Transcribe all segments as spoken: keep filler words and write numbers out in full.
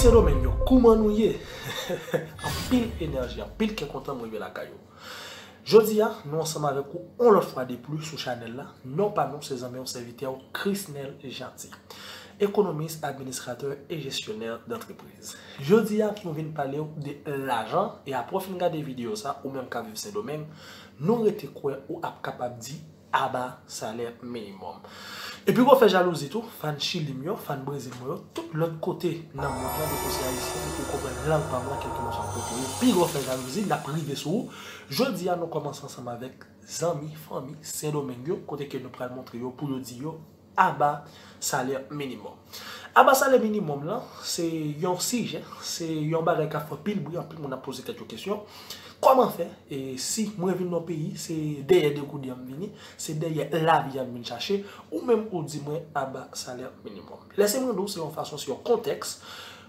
Sendomeng yo, kouman nou ye? Anpil enèji, anpil kè kontan m rive lakay ou. Jodi a, nou ansanm avèk ou yon lòt fwa de plis sou chanèl la. Non pa nou, se zanmi w, sèvitè w, Chrisnel Jeanty, ekonomis, administratè e jesyonè dantrepriz. Jodi a, nou vin pale w de lajan, e apre w fin gade videyo sa, ou menm k ap viv Sendomeng, nou rete kwè ou ap kapab di aba salè minimòm. E pi gwo fè jalouzi tou, fan Chili m yo, fan Brezil mwen yo, tout lòt kote nan mond lan, depi w se ayisyen, depi w konprann lang pa m lan, kèlkeswa kote w ye, pi gwo fè jalouzi, n ap rive sou ou. Jodi a, nou kòmanse ansanm avèk zanmi, fanmi Sendomeng yo, kote ke nou pral montre yo, pou yo di yo, aba salè minimòm. Aba salè minimòm lan, se yon sijè, se yon bagay k ap fè anpil bri, anpil moun ap poze tèt yo kesyon. Kòman fè, e si mwen vin nan peyi, se dèyè degoudi a m vini, se dèyè lavi a m vin chache, ou menm ou di mwen aba salè minimòm. Lè se mwen di w, se yon fason, se yon kontèks,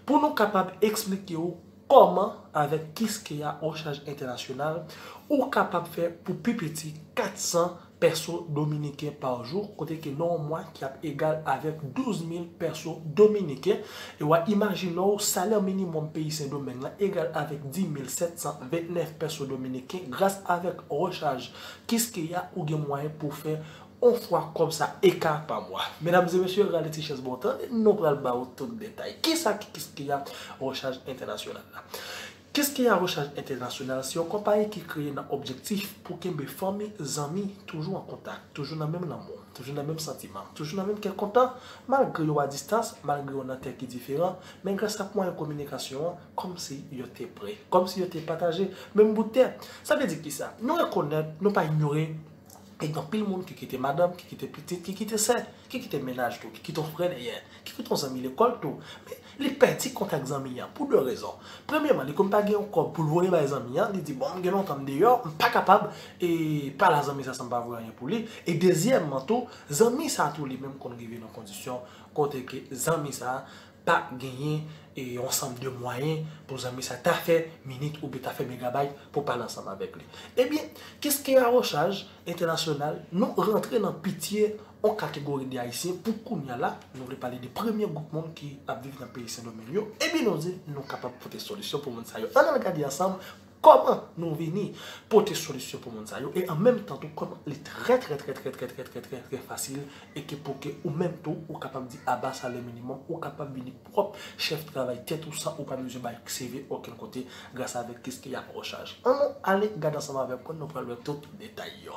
pou nou kapab eksplike w kòman, avèk Kiskeya Rechaj Entènasyonal, ou kapab fè pou pi piti kat san pèso dominiken pa jou, kote ke nan yon mwa ki ap egal avèk douz mil pèso dominiken, e w a imajine w salè minimòm peyi Sendomeng lan egal avèk dis mil sèt san vennèf pèso dominiken, gras avèk rechaj Kiskeya ou gen mwayen pou fè yon fwa kòb sa eka pa mwa. Medam e mesye, rale ti chèz ba w tande, nou pral ba w tout detay. Kisa ki Kiskeya Rechaj Entènasyonal la? Kiskeya Rechaj Entènasyonal se yon konpayi ki kreye nan objektif pou kenbe fanmi, zanmi toujou an kontak, toujou nan menm lanmou, toujou nan menm santiman, toujou nan menm kè kontan, malgre yo a distans, malgre yo nan tè ki diferan, men gras ak mwayen kominikasyon an, kòmsi yo te pre, kòmsi yo te pataje menm bout tè. Sa vle di kisa? Nou rekonèt, nou pa inyore, e gen anpil moun ki kite madanm, ki kite pitit, ki kite sè, ki kite mennaj tou, ki kite yon frè dèyè, ki kite yon zanmi lekòl tou. Men li pèdi kontak zanmi an pou de rezon. Premyèman, li konn pa gen yon kòb pou l voye bay zanmi an, li di, bon, m gen lontan m deyò, m pa kapab e pale a zanmi sa san m pa voye anyen pou li. E dezyèmman tou, zanmi sa tou li menm konn rive nan kondisyon kote ke zanmi sa pa genyen e yon ansanm de mwayen pou zanmi sa ta fè minit oubyen ta fè megabayt pou pale ansanm avèk li. Ebyen, Kiskeya Rechaj Entènasyonal, nou rantre nan pitye yon kategori de Ayisyen pou kounye a la, nou vle pale de premye gwoup moun ki ap viv nan peyi Sendomeng yo, ebyen nou di nou kapab pote solisyon pou moun sa yo. Ann al gade ansanm kòman nou vini pote solisyon pou moun sa yo, e an menm tan tou kòman li trè, trè, trè, trè, trè, trè, trè, trè, trè fasil, e ke pou ke ou menm tou, ou kapab di aba salè minimòm, ou kapab vini pwòp chèf travay tèt ou san ou pa bezwen bay C V okenn kote, gras avèk Kiskeya Rechaj. Ann nou ale gade ansanm avèk mwen, nou pral wè tout detay yo.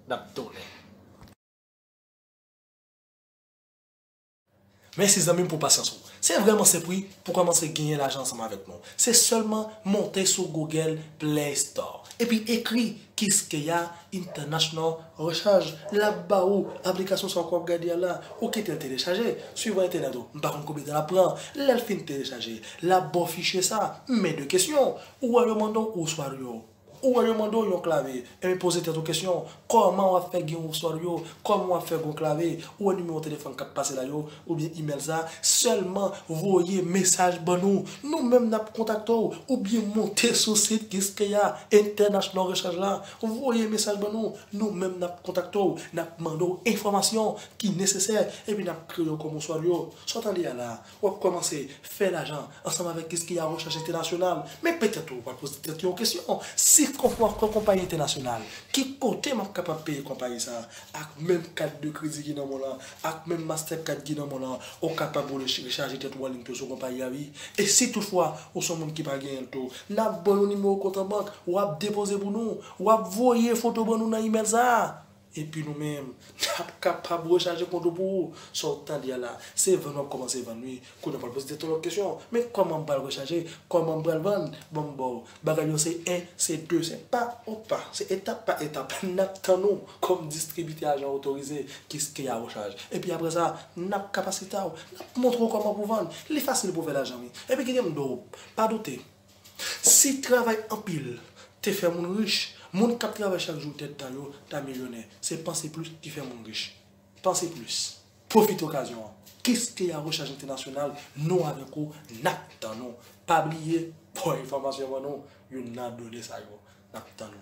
N ap tounen. Mèsi zanmi m pou pasyans ou. Se vrèman senp wi pou kòmanse genyen lajan ansanm avèk nou. Se sèlman monte sou Google Play Store. Epi ekri Kiskeya International Recharge. L ap ba ou aplikasyon sa w ap gade a la. Ou kite l telechaje. Swivan entènèt ou. M pa konn konbyen tan l ap pran. Lè l fin telechaje, l ap ba w fichye sa. Men de kesyon. Ou wè yo mande w oswalyo. Ou wè yo mande w yon klave, ebyen poze tèt ou kesyon, kòman w ap fè gen yon oswalyo, kòman w ap fè gen yon klave, ou wè nimewo telefòn k ap pase la yo, oubyen imèl sa, sèlman voye mesaj ban nou, nou menm n ap kontakte w, oubyen monte sou sit Kiskeya International Recharge la, voye mesaj ban nou, nou menm n ap kontakte w, n ap mande w enfòmasyon ki nesesè, epi n ap kreye w kòm oswalyo. Sa w tande a la, w ap kòmanse fè lajan ansanm avèk Kiskeya Rechaj Entènasyonal. Men petèt ou pral poze tèt ou yon kesyon. Si w fè konpayi entènasyonal, ki kote m ap kapab peye konpayi sa a? Ak menm kat de kredi ki nan men w lan, ak menm Mastercard ki nan men w lan, ou kapab rele rechaje tèt ou an liy tou sou konpayi a wi. E si toutfwa ou se yon moun ki pa genyen l tou, n ap ba w yon nimewo kont an bank, w ap depoze pou nou, w ap voye foto ban nou nan imèl sa a. Epi nou menm, n ap kapab rechaje kont ou pou ou. Sa w tande a la, se vann w ap kòmanse vann wi. Kounye a w pral poze tèt ou lòt kesyon. Men kòman m pral rechaje? Kòman m pral vann? Ban m ba w. Bagay yo se en, se de, se pa, opa, se etap pa etap. N ap tann ou kòm distribitè ajan otorize Kiskeya Rechaj. Epi apre sa, n ap kapasite w. N ap montre w kòman pou vann. Li fasil pou fè lajan wi. Epi kite m di w, pa doute. Si travay anpil te fè moun rich, moun k ap travay chak jou tèt ta yo ta milyonè. Se panse plis ki fè moun rich. Panse plis. Pwofite okazyon an. Kiskeya Rechaj Entènasyonal, nou avèk ou, n ap tann ou. Pa bliye, ba w enfòmasyon ban nou, youn nan done sa yo. N ap tann ou.